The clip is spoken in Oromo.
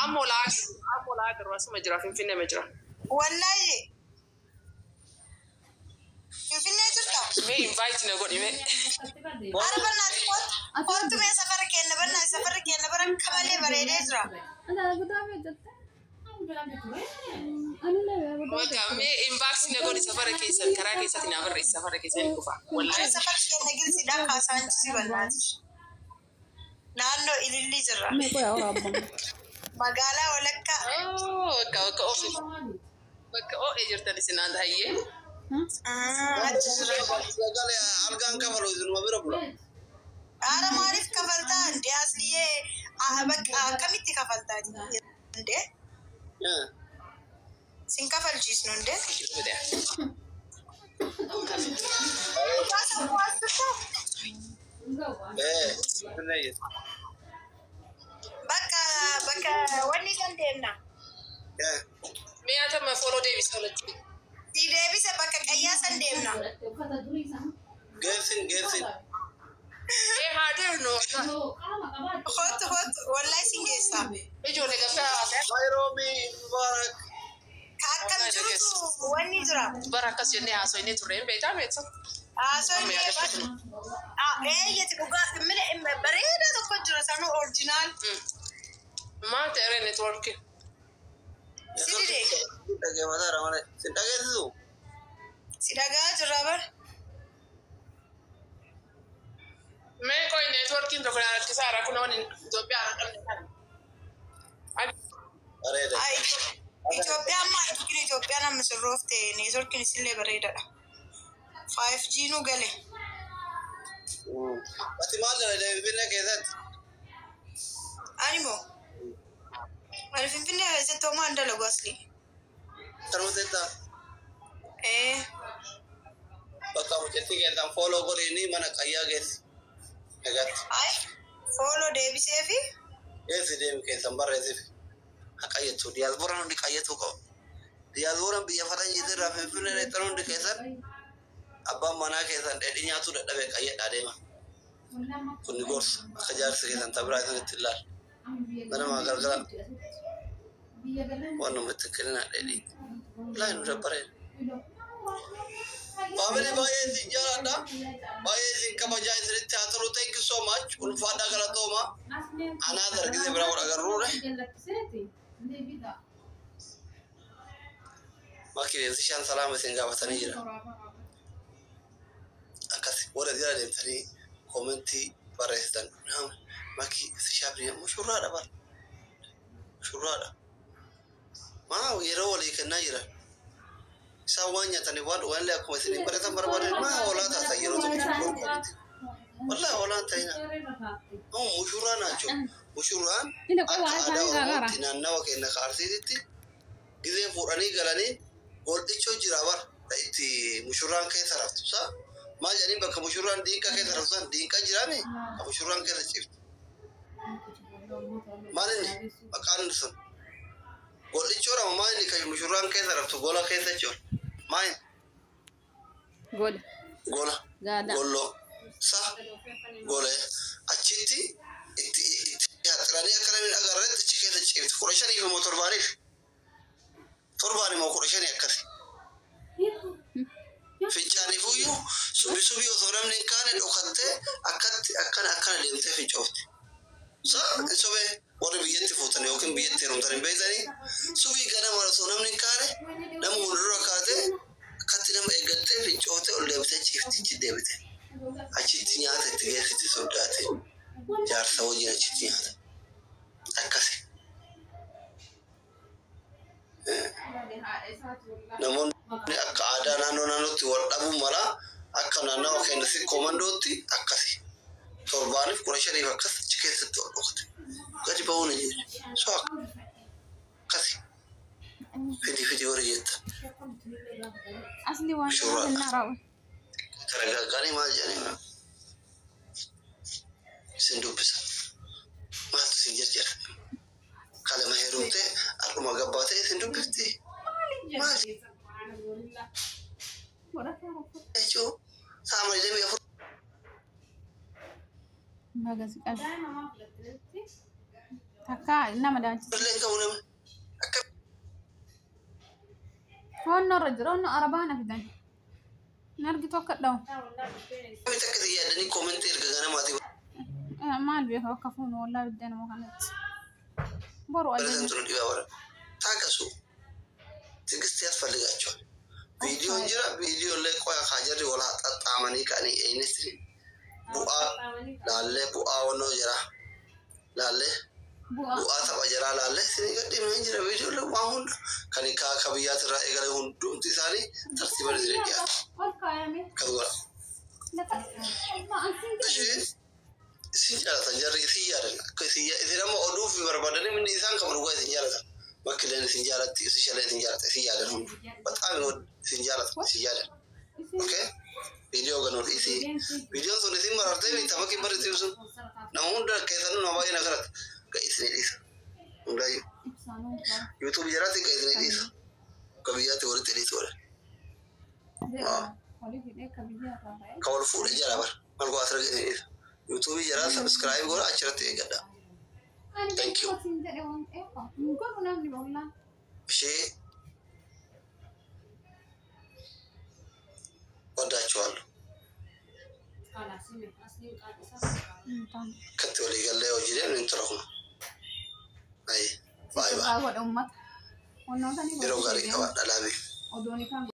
Amma olaa amma olaa agarru asuma jira, Finfinnee ma jira. Wallaahi. Finfinnee jirta? Mee invite na godhi mee. Ara bannaati kootu. Kootu mee safara kenna bannaa safarri kenna bara akka malee bareedee jira. Bakka mee inbox na godhi safara keessan karaa keessatti naa barreessi safara keessan ni dhufa. Ara Wallaahi. safara kenna gilsiidha kaasaan jisi bannaati. Naannoo ilillii jirra. Magaalaa walakkaa. Oh, bakka bakka ofi bakka oo'ee jirtan isin aan hayyee. Achi jira. Sagalee algaan kafalu isinuma bira bula. Haadha maaliif kafaltaa? Indee asliyyee bakka akkamitti kafaltaa? Indee sin kafalchiisnu indee. Eh, Finfinnee jirti. Bakka bakka wanni san deemna. Mee atama follow deebisa walitti. Si deebise bakka qayyaa san deemna. Geessin geessin. Mee haa deemnu. Kootu kootu wallahi sin geessa. Ijoollee gabbaa hawaasaa. Naayiroobii Mubaarak. Ka akkam jirutu wanni jira. Bara akkas jennee haasofnee turre hin beektaa beektu. Haasoo inni eeyyati dhugaa mina bareedaa tokko jira sanuu original. Maal ta'e networkii? Si dide Dhaggeeffataadha malee. Sin dhageessisu? si dhagaa jirra bar. Mee qoy networkiin tokko na rakkisaara kun waan Itoophiyaa irra qabne kana. Bareeda. Itoophiyaa amma arginu Itoophiyaan amma sirroofte networkiin isillee bareedaadha. 5G nu gale. Ati maal dalagda Finfinnee keessatti? Ani moo? Ani Finfinnee keessatti homaa hin dalagu asli. Kanuma teettaa? Ee. Bakka mucattii keessan follow godhiini mana qayyaa geessi. Nagaatti. Ay follow deebisee fi Geessi deemi keessan barreessiif. Haa qayyattu. Diyaaspooraan hundi qayyatuu qaba. Diyaaspooraan biyya faranjiitii irraa Finfinnee dheexxan hundi keessan abbaan manaa keessan dheedhii nyaatuu dadhabee qayyadhaa deema. Kun ni gorsa. Akka jaarsi keessan tabiraa isinitti ilaala. Ganama galgala waan nama itti kenninaa dheedhii. Wallaahi nu dabbareera. Family, baay'ee isin jaaladha. Baay'ee isin kabajaa isinitti haa tolu. Thank you so much. Ulfaadhaa galatooma. Anaa dargise biraa wal agarruure. Makki shan salaama isin gaafatanii jira. Akkas warra jala deemtanii commentii barreessitan. Makki sishaabni mushurraadha bara. Mushurraadha. Maa yeroo walii kennaa jiran. Isaan waan nyaataniif waan dhuganillee akkuma isin barreessan barbaadan maa hoolaa taatan yeroo tokko tokko miti. Wallahi hoolaan ta'ina. Mushurraa naachoo. Mushurraan akka aadaa Oromootti naannawa keenya Arsiititti gizee fuudhanii galanii gol'ichoo jira bara itti mushurraan keessa raftu. Sa maal jedhanii bakka mushurraan diinqa keessa raftu san diinqa jiraame ka mushurraan keessa ciiftu. Maal inni maqaan sun? Gol'ichoodha moo maal inni kan mushurraan keessa raftu gola keessa jechuudha? Maal inni? Gola. Gola. Gaada. Golloo. Sa gola achitti itti itti haxxiranii akka namni hin agarretti achi keessa ciifti. 15f immoo torbaaniif. Torbaan immoo 15 akkasi. Fincaaniifuyyuu subi subii osoo namni hin kaane dhokattee akkatti akkana akkana deemtee fincoofti. Sa hin sobee warri biyyatti fuutan yookiin biyyatti heerumtan hin beektanii subii ganama osoo namni hin kaane nama fuuldura kaatee akkatti nama eeggattee fincooftee ol deebitee ciifti achi deebite. Achitti nyaata itti geessiti soddaatee jaarsa wajjin achitti nyaata. Akkasi. Namoonni akka aadaa naannoo naannootti wal dhabuu mala akka naannawa keenya sikkoo mandootti akkasi. Torbaaniif 15f akkas achi keessatti ol dhokate. Gadi ba'uun hin jiru. So akkasi. Fidi fidi warri jettan. Asli waan Mushurraadha. Taragaaggaanii maal jedhanii isin dubbisa. Maaltu isin jarjara? Kalama heerumtee har'uma gabbaatee isin dubbifti. Maal jechuu sa'a 24 Baga si qabe. Takka nama daalchisa. Illee hin qabu nama. Akka Honnoo irra jira honnoo arabaa na fidan. Hin argitu akka dha'u. miti akka isin yaaddanii koomentii erga ganamaatii Maal beeka bakka fuunu wallaa biddeenuma kanatti. Boru barreessan ajaja. tunu dhibaa bara. Taaqasu. ትዕግስት ያስፈልጋቸዋል። ቪዲዮ እንጀራ ቪዲዮ ላይ ቆያ ካጀሪ ወላ ጣጣመኒ ከኒ ኤይነት ቡአ ላለ ቡአ ወኖ ጀራ ላለ Bu'aa. bu'aa tapha jaraa laalle isin gadhiifna hin jira viidiyoo illee waan hunda kan akka biyyaatirraa eegale hundumti isaanii tartiiba isin dhiyaatu. Ol kaayame. Akkas godha. Lafa. Ishee isin jaalatan jarri isin yaadan akka isin isin amma oduuf barbaadanii minni isaan qabu dhugaa isin jaalatan. Bakkileen isin jaalatti isin shalee isin jaalata isin yaadan hundu. Baxaami isin jaalatan isin yaadan. Okay? Viidiyoo ganuu dhiisii. Viidiyoon sun isin marartee miti makiin barreessiif sun nama hunda keessanuu nama baay'ee na kadhata. Ga isin dhiisa. Hundaayyuu. YouTube jiraatti ga isin dhiisa. Akka biyyaatti walitti dhiisu godhan. Ka wal fuudhe jara bara. Maal go'aa asirra isin dhiisa. YouTube jara subscribe godha achirratti eeggadha. Thank you. Ishee ወዳችኋለሁ። Katti walii gallee hojii deemnu hin tura kun. Ayi baay'ee baay'ee. Yeroo gaarii qabaadha laabii. Oduun ifaan